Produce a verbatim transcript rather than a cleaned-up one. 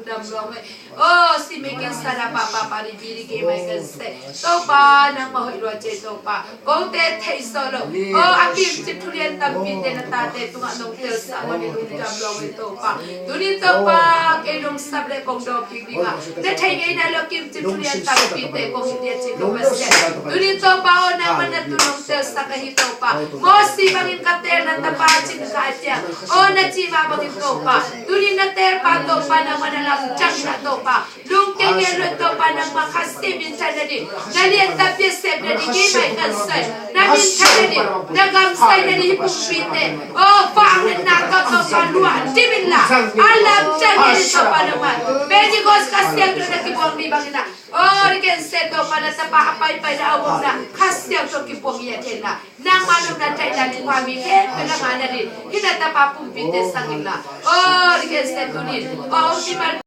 Dam luang e. Oh, si mekin sana pa pa pa di biri ke mai kan se. Topa nangmah hoih lua ci e Topa. Kote thei solo. Oh, a kimcip thulian tampite na tate tungah nong telsa mah ni lungdam luang e Topa. Tuni Topa kei nong sap le kong dawk kik ding a. Na thei ngeina lo kimcip thulian tampite kong hi dia ci ko Pasian. Tuni Topa oh nangmah na tu nong telsa ka hi Topa. Mosi bangin ka tel na tapa cin ka a ciang. Oh na ci mah bangin Topa. Tuni na telpa Topa nangmah na lamdang na Topa. Lungkeng e lo Topa nangmah kha si minthan na ding. Na lian ta piasep na ding i mai kan sai. Na minthan na ding. Na gamsai na ding hi pumpite. Oh, fa ang na ka Topa lua dimin la. A lamdang e Topa nangmah. Pentecost ka siang na kibuang ni bangin la. Oh, ri ken se Topa na tapa a paipai na a wong na. Ka siang to kibuang i a ten la. Nangmah nong na tai na tupa mi ke. Pe na ma na ding. Hi na tapa pumpite sangin la. Oh, ri ken se tuni. Oh, si mal